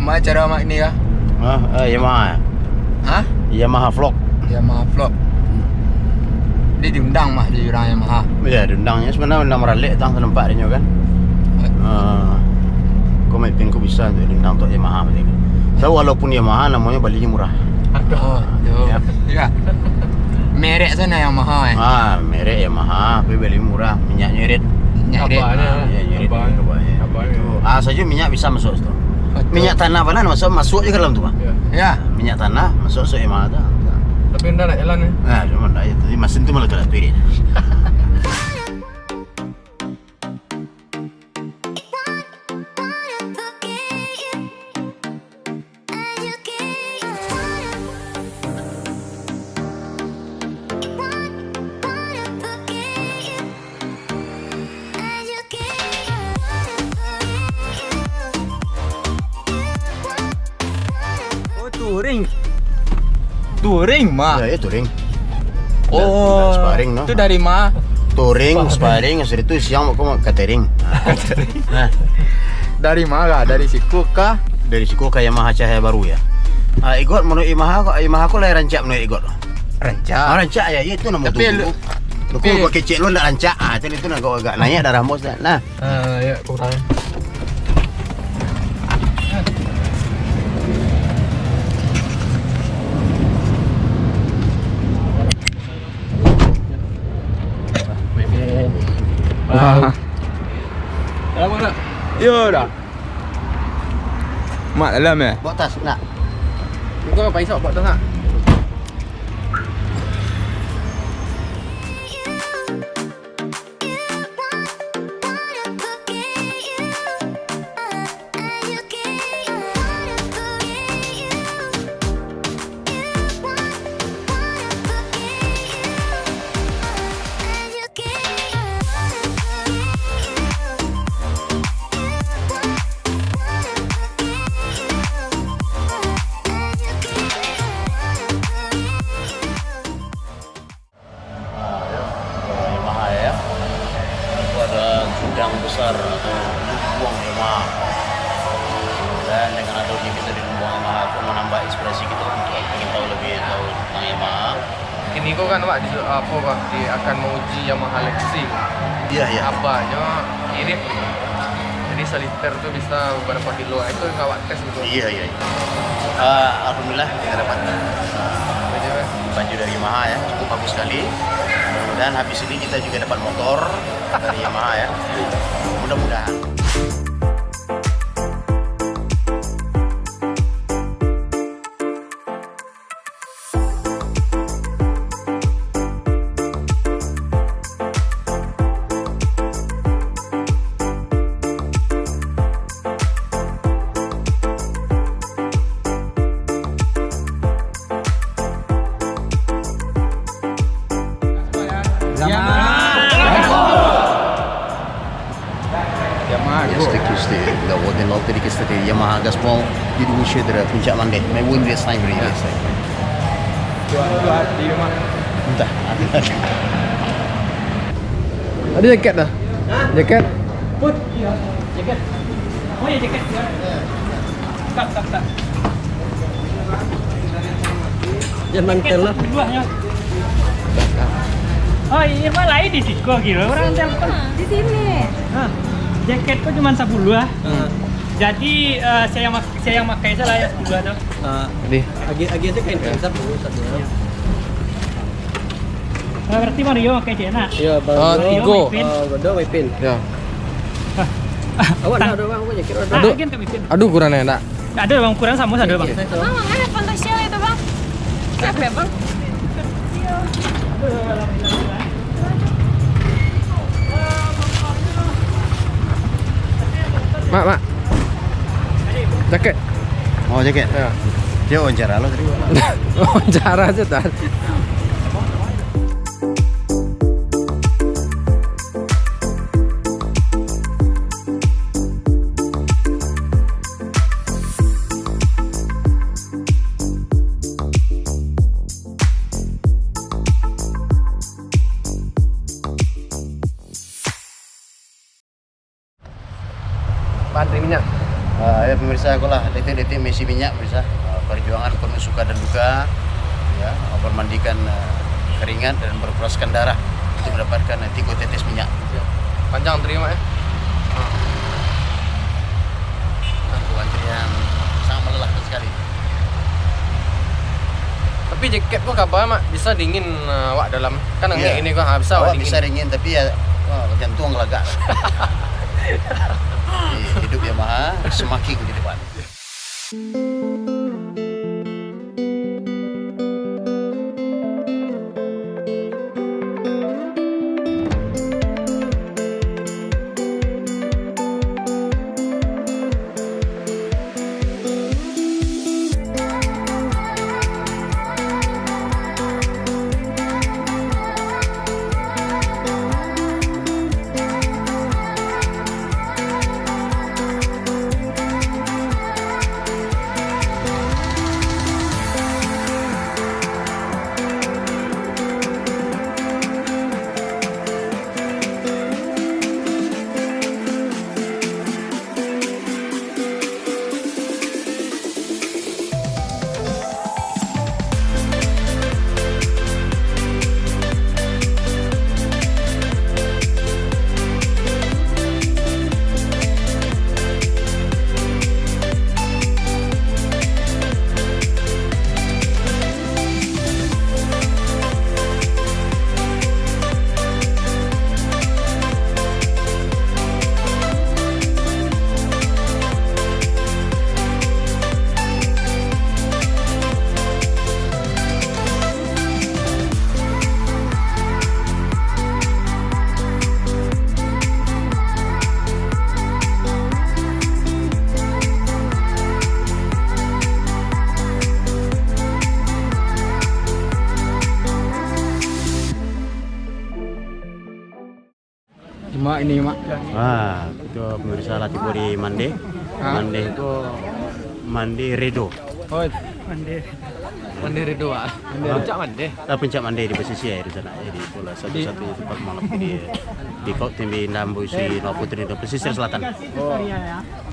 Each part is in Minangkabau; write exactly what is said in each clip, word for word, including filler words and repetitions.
Ma acara Mak ni kah? Hah? Eh, Yamaha. Hah? Yamaha Vlog. Yamaha Vlog. Jadi diundang Mak di urang Yamaha. Ya, diundangnya sebenarnya undang maralek tang tempat dia kan. Ah, kau main pin kau bisa tu diundang tu Yamaha macam ni. Tahu walaupun Yamaha namanya balinya murah. Aduh. Oh, tu. Ya. Ya. Merek sana Yamaha eh. Ah, merek Yamaha, tapi bali murah, minyaknya irit. Minyak irit. Abahnya. Ah, ya, irit. Abahnya. Abahnya. Itu. Ah, saja minyak bisa masuk situ. Betul. Minyak tanah mana masuk, masuk je ke dalam tu, Bang. Ya. Ya. Minyak tanah masuk, masuk Yamaha tu. Tapi ndak nak jalan ya. Ah, cuma ndak itu. Di mesin tu malah tu dah tu irit. Oh, touring. Touring, mah. Ya, ya, touring. Oh, ndak, ndak sparring, no. Itu dari ma? Touring, sparring, sparring, sudah tu siang kau catering. Nah. Dari ma kah? Dari siku kah? Dari siku ka Yamaha Cahaya Baru, ya. Ah, Igot, menurut Yamaha kok, Yamaha kok lah rancak menurut Igot. Rancak. Ah, rancak ya, itu nama tu. Tapi lu, tapi lu kau kecek lu ndak rancak. Ah, itu, itu nak kau agak naik darah bos dah. Nah. Ah, ya, kurang. Ah. Dalam mana? Yo dah. Mak dalam eh? Bawa tas nak. Kau paisok bawa tas nak. Ah, ya. Yamaha, ya. Itu ada gudang besar atau lubuang Yamaha. Dan dengan adanya kita di lubuang Yamaha itu menambah inspirasi kita untuk ingin tahu lebih tahu tentang Yamaha. Kini ko kan, Pak, di, apo, Pak, di, akan mauji Yamaha Lexi. Iya, iya. Aponyo irit. Jadi saliter tu bisa berapa kilo? Itu yang awak tes gitu. Iya, iya, iya. Eh, alhamdulillah kita dapat, eh, baju dari Yamaha ya, cukup bagus sekali. Dan habis ini kita juga dapat motor dari Yamaha ya. Mudah-mudahan. Yamaha. Yamaha, yes, go. Thank you, Steve. Nggak, what the love dedicate to Yamaha Gaspol di Indonesia dari Puncak Mandeh. May win this time, really, this time. Dua, dua, di rumah. Entah. Ada jaket dah. Hah? Jaket. Put, iya. Jaket. Oh ya, jaket. Tak, tak, tak. Jangan mantel lah. Oh, Irma lain di siko, kira orang telpon. Di sini. Hah, jaket ko cuma sapuluah. Jadi, eh, saya mak-, saya yang makai salah yang sapuluah tu. Ah, agi, agi aja kain, kain sapuluah, sapuluah. Nah, berarti Mario makai cek nak? Iya, Bang. Ah, Mario tigo. Maipin. Ah, Bang Mario Maipin. Ya. Awak nak ada, Bang, apa jaket ada? Aduh. Aduh, kurang enak. Nggak ada, Bang, kurang sama satu, Bang. Bang, ada Fantasia itu, Bang. Siapa ya, Bang? Mak, mak. Jaket. Oh, jaket. Ya. Dia wawancara lo tadi. Wawancara aja tadi. Bahan dari minyak. Ah, ya, pemirsa. Aku lah, detik-detik mengisi minyak, bisa. Eh, perjuangan penuh suka dan duka, ya, mempermandikan, eh, keringat dan berperaskan darah untuk mendapatkan, eh, tiga tetes minyak. Panjang antri, Mak, eh? Satu antrian sangat melelahkan sekali. Tapi jaket ko kaba, Mak, bisa dingin, eh, awak dalam. Kan angek ini ko, ha, bisa awak dingin. Awak bisa dingin, tapi ya, oh, jantung lagak. Jadi, hidup Yamaha, semakin ke depan. Cuma ini, Mak. Ah, itu pemirsa lah tibo di Mandeh. Hah? Mandeh itu Mandeh Redo. Oh, Mandeh. Mandeh Redo, ah. Mandeh. Puncak Mandeh. Ah, Puncak Mandeh di pesisir di sana. Jadi, itulah satu-satu tempat malam di, di Kau Timbi Indah Ambo Isi Lua Putri di pesisir selatan. Oh.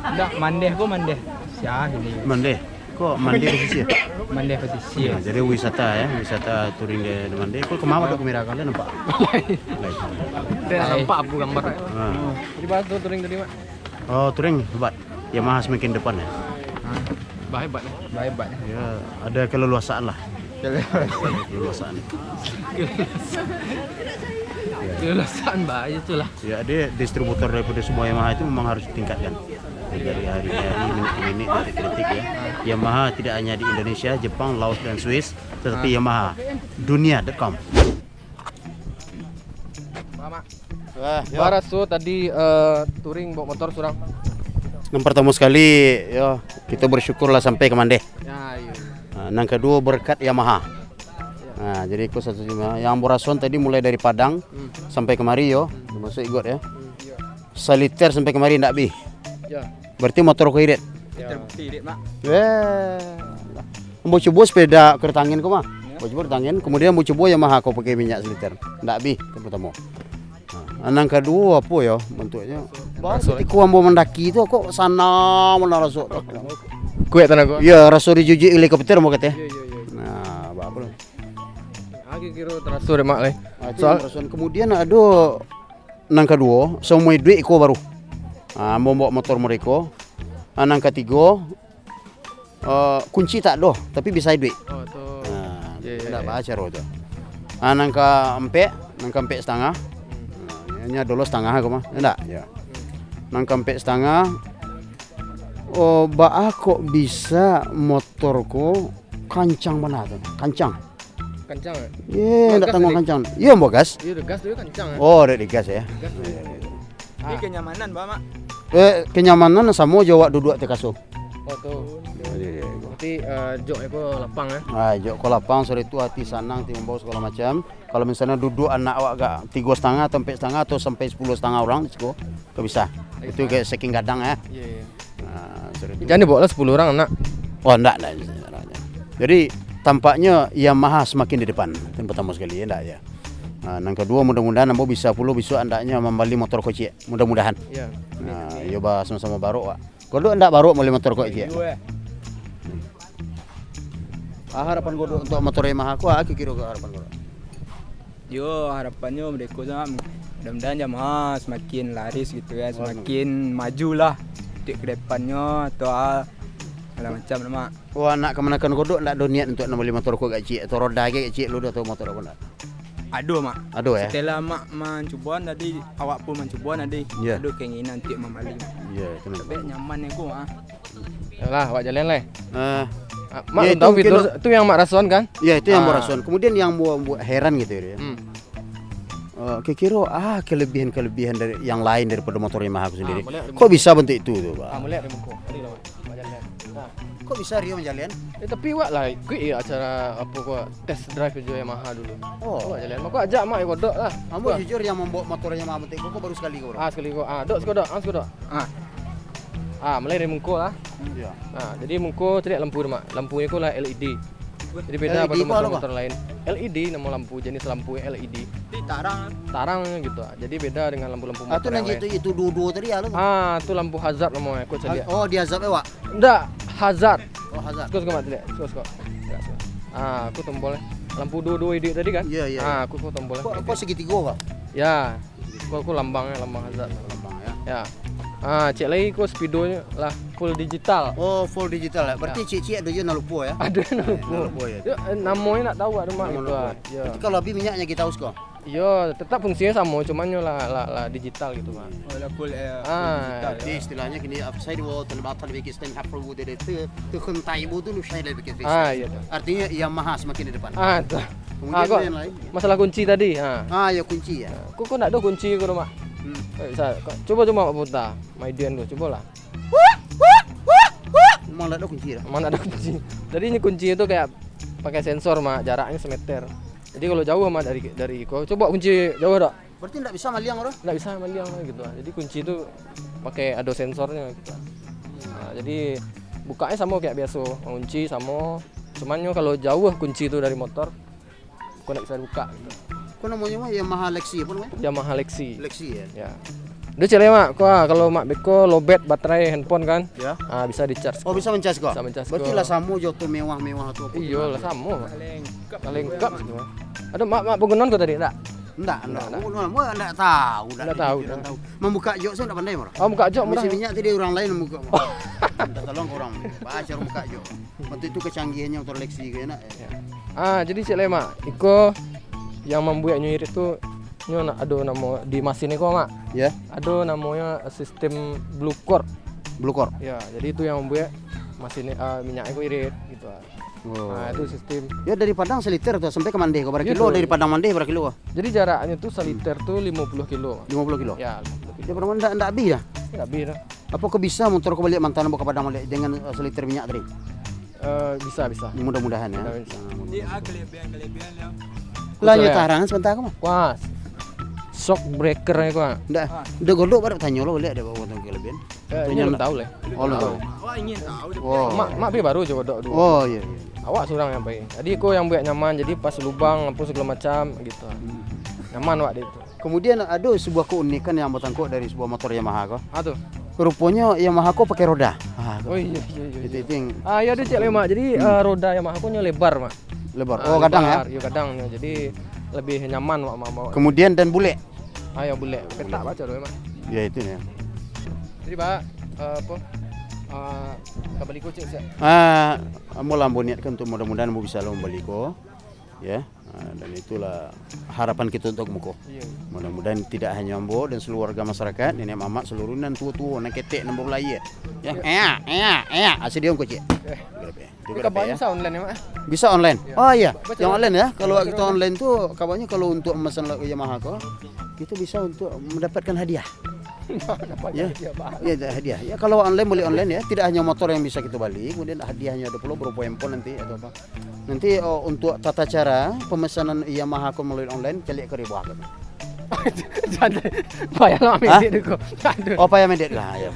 Ndak, Mandeh ko Mandeh. Siah ini. Mandeh. Ko Mandeh pesisir? Mandeh pesisir. Ya, jadi wisata ya, wisata touring di, di Mandeh. Ko kemana tu kamera kalian nampak? Lain. Tidak nampak apa gambar. Ah. Jadi bahas tu touring tadi, Mak. Oh, touring hebat. Yamaha semakin depan ya. Ah, bah hebat, eh. Bah hebat, eh. Ya, ada keleluasaan lah. Keleluasaan. Keleluasaan. Keleluasaan, bah, itulah. Ya, dia distributor daripada semua Yamaha itu memang harus ditingkatkan. Dari hari ke hari, minit ke minit, detik ke detik ya. Yamaha tidak hanya di Indonesia, Jepang, Laos, dan Swiss, tetapi Yamaha dunia dot com. Wah, yo. Baraso tadi, eh, touring bawa motor surang? Yang pertama sekali, yo, kita bersyukurlah sampai ke Mandeh. Ya, iya. Ah, yang kedua berkat Yamaha. Ah, jadi ikut satu Yamaha. Yang ambo rasoan tadi mulai dari Padang sampai kemari yo, termasuk Igot ya. Saliter sampai kemari ndak habih. Ya. Berarti motor ko irit. Ya. Terbukti irit, Mak. Weh. Ambo cubo sepeda kereta angin ko mah. Ya. Ambo cubo kereta angin, kemudian ambo cubo Yamaha ko pakai minyak seliter. Ndak habih, yang pertama. Nah, yang kedua apa ya bentuknya? Bah, ketika ambo mandaki tu kok sanang bana raso tu. Kuat tanah ko? Iya, raso dijujuk helikopter ambo kata. Iya, iya, iya. Nah, bah, apa? Ah, kiro-kiro teraso dek Mak lai. Ah, itu soal yang perasaan. Kemudian ado nang kaduo, samuai duit iko baru. Ah, ambo bawa motor mereka. Ah, nang katigo, eh, kunci tak ado, tapi bisa duit. Oh, tu. Ah, iya, iya, ndak iya. Ba caro tu. Ah, nang kaampek, nang kaampek satangah. Hmm. Ah, nyo dolo satangah ko mah. Ndak, ya. Hmm. Nang kaampek satangah. Oh, baa kok bisa motor ko kancang bana tu? Kancang. Kancang, eh? Ye, ndak tangguang kancang. Iyo, ambo gas. Iyo, gas tu kancang, eh? Oh, dek digas, ya. Gas tu. Ini kenyamanan, Bang, Mak? Eh, kenyamanan samo jo awak duduak takaso. Oh, tu. Jadi, ya, itu. Berarti, eh, jok ko lapang, eh? Ah, jok ko lapang, sudah itu hati sanang, ati mambao segala macam. Kalau misalnya duduak anak awak agak tigo satangah atau ampek satangah atau sampai sepuluh satangah urang di siko, ko bisa. Itu kayak saking gadang, ya. Iya, iya. Nah, sudah itu. Jangan dibawa lah sepuluh urang anak. Oh, ndak, ndak. Jadi, tampaknya Yamaha semakin di depan. Itu yang pertama sekali, ya, ndak, ya. Nah, yang kedua, mudah-mudahan ambo bisa pulo besok andaknya mambali motor kocik. Mudah-mudahan. Iya. Nah, iyo ba sama-sama barok, Pak. Godok ndak baru mambali motor ko, ciek? Iyo, eh. Ah, harapan Godok untuak motor Yamaha ko, ah, kiro-kiro harapan Godok? Yo, harapannyo bedeko tu, Mak. Mudah-mudahan Yamaha semakin laris gitu ya, semakin maju lah untuk ke depannyo, atau, ah, segala macam lah, Mak. Wah, nak kamanakan Godok ndak ado niat untuak mambali motor ko agak ciek, atau roda agak ciek lu, atau motor apo ndak? Ado, Mak. Ado, ya? Setelah Mak mancuboan tadi, awak pun mancuboan tadi, Iya. ado keinginan untuak mambali, Mak. Iya, itu nampak. Sabab nyaman ko, ah. Yalah, awak jalan lah. Ah. Ah, Mak Ya, belum itu tahu mungkin fitur lo- tu yang Mak rasoan kan? Ya, itu yang Ah. Mak rasoan. Kemudian yang buat, buat heran gitu ya. Hmm. Eh, kira-kira, ah, kelebihan-kelebihan dari yang lain daripada motor Yamaha aku sendiri. Ah, boleh, Kok bisa bentuk itu tu, Pak? Ah, boleh, Mak. Tadi lah, Mak. Awak jalan. Nah. Kok bisa Rio manjalan? Eh, tapi awak lah ikuik ya acara apa ko, test drive jo Yamaha dulu. Oh. Awak jalan. Mako ajak Mak Godok lah. Ambo Wah. jujur yang mambawa motor Yamaha bentuk ko, ko baru sekali ko, bro. Ah, sekali ko. Ah, dok siko dok. Ah, siko dok. Ah. Ah, mulai dari muko lah. Hmm. Iya. Ah, jadi muko caliak lampu tu, Mak. Lampu ko lah L E D. Jadi beda L E D pada ko apo, motor-motor lain. L E D namo lampu, jenis lampu L E D. Di tarang. Tarang gitu. Jadi beda dengan lampu-lampu Ah, tu motor nan yang itu, lain. itu duo-duo tadi ya, lo tu? Ah, tu lampu hazard namo, ko caliak. Oh, di hazard, eh, Wak? Ndak, hazard. Oh, hazard. Siko, siko, Mak, caliak. Siko, siko. Caliak, siko. Ah, ko tombol. Lampu duo-duo iduik tadi kan? Iya, iya, Ah, iya. ko, ko tombol. Ko, ko segitigo, Pak? Ya. Ko, ko lambangnya, lambang hazard. Lambang, ya. Ya. Ah, cek lagi ko speedonyo lah full digital. Oh, full digital, ya. Berarti Ya. ciek-ciek ado je nan lupo, ya? Ado nan lupo. Nan lupo, ya. Yo, eh, namonyo ndak tahu, ado, Mak, Namo gitu, lupo. ah. Ya. Berarti kalau habis minyaknya kita haus ko? Iyo, tetap fungsinya samo, cuman nyo lah, lah, lah digital gitu, Pak. Oh, lah full, eh, full Ah, digital, Jadi ya. istilahnya gini, apa saya di wall, terlibat terbikin stand up, perlu dari itu, itu hentai bu tu lu saya dari bikin Ah, Facebook. iya, Pak. Artinya Yamaha semakin di depan. Ah, tu. Kemudian Ah, kok yang lain? masalah kunci tadi, ha. Ah, ya kunci ya. Kok, kok ndak ada kunci ko, Mak? Hmm. Eh, bisa, kok, coba, coba Mak putar, Maidian tu, cobalah. Memang ndak ada kunci dah. Memang ndak ada kunci. Jadi ini kunci itu kayak pakai sensor, Mak, jaraknya semeter. Jadi kalau jauh, Mak, dari, dari ko, coba kunci jauh dak? Berarti ndak bisa maliang, bro? Ndak bisa maliang gitu. Jadi kunci tu pakai ado sensornya gitu. Nah, jadi bukanya samo kayak biaso, kunci samo. Cuman nyo kalau jauh kunci tu dari motor, ko ndak bisa buka gitu. Ko namonyo mah Yamaha Lexi, apa namanya? Yamaha Lexi. Lexi ya? Ya. Udah cek lah, Mak. Ko, ah, kalau Mak beko lobet baterai handphone kan? Ya. Ah, bisa di-charge Oh, ko. bisa mencas ko? Bisa mencas Berarti ko. lah samo jo tu mewah-mewah tu apa Iyo, tu lah namanya? samo, Mak. Lengkap. Lengkap semua. Ada Mak, Mak Panggunon ko tadi, ndak? Ndak, ndak. Ndak, ndak. Aku ndak, ndak tahu, ndak Ndak tahu, jujur, ndak. ndak tahu. Membuka jok saya ndak pandai, Bro. Oh, buka jok Mesti murah. minyak tadi orang lain membuka. Minta tolong ke orang. Baca orang buka jok. Waktu itu kecanggihannya motor Lexi ke enak. Ya. Ah, jadi cek lah, Mak. Iko yang mambueknyo irit tu, nyo nak ado namo di masin iko, Mak. Ya. Ado namonyo sistem blue core. Blue core. Ya, jadi itu yang mambuek masin, ah, minyak iko irit gitu. Oh. Ah, itu sistem. Ya, dari Padang saliter tu sampai ke Mandeh ko, bara Gitu. kilo dari Padang Mandeh bara kilo? Jadi jaraknyo tu saliter tu limo puluh kilo, Mak. Limo puluh kilo? Ya, limo puluh kilo. Dia pernah ndak, ndak habis dah? Ndak habis dah. Apa kau bisa motor kau baliak mantah, bawa ka Padang baliak dengan, eh, saliter minyak tadi? Eh, bisa, bisa. Mudah-mudahan, ya. Mudah-mudahan. Ah, mudah-mudahan. Dia, ah, kelebihan-kelebihan dia. Lah, Betul, nyo ya? tarang sebentar aku mah. Wah, shock breaker ni, Kak. Ndak, Ah. dah Godok baru tanyo lo, baliak ada bawa kelebihan. Eh, Tanyo ini belum nak tahu lah. Oh, belum tahu. Awak ingin tahu dia. Wow. Mak, mak pi baru jo Godok dulu. Oh, iya, iya. Awak surang yang pai. Jadi, ko yang buek nyaman, jadi pas lubang, apa segala macam, gitu. Hmm. Nyaman awak di itu. Kemudian, ado sebuah keunikan yang batangkok dari sebuah motor Yamaha ko. Ah, tu. Ruponyo Yamaha ko pakai roda. Ah, tu. Oh, iya, iya, iya, Itu, iya. itu yang Ah, ya, ada cek lemak. Jadi, Hmm. eh, roda Yamaha ko nyo lebar, Mak. Lebar. Ah, Oh, kadang, ya? lebar. Yo, kadang nyo. Jadi, lebih nyaman, Mak, Mak, Mak. Kemudian dan bulek. Ah, ya, bulek. Petak Bulek. baco tu, Mak. Ya, itu ya. Jadi, Pak, eh, apa? Ah, ka bali ko, cek, siap. Ah, ambo lah ambo niatkan untuk mudah-mudahan ambo bisa lah mambali ko. Ya. Ah, dan itulah harapan kita untuk muko. Iya. Mudah-mudahan tidak hanya ambo dan seluruh warga masyarakat, nenek mamak seluruh nan tuo-tuo, nan ketek, nan baulai, ya. Ya, Iya. eyak, eyak, eyak. Asa dia kecil. Eh. Itu Tapi berapa kabarnya ya? bisa online ya, Mak? Bisa online. Iya. Oh iya, Baca yang dulu. online ya. Kalau Baca kita dulu. online tu, kabarnya kalau untuk memesan lagu Yamaha ko, kita bisa untuk mendapatkan hadiah. Dapat Ya. hadiah, Pak. Ya, ada hadiah. Ya, kalau online boleh online ya. Tidak hanya motor yang bisa kita bali, kemudian hadiahnya ada pula berupa handphone nanti atau apa. Nanti, oh, untuk tata cara pemesanan Yamaha ko melalui online, caliak ka di bawah ko. Jangan. Payah lah ambil Hah? duit tu ko. Aduh. Oh, payah ambil duit lah, ya.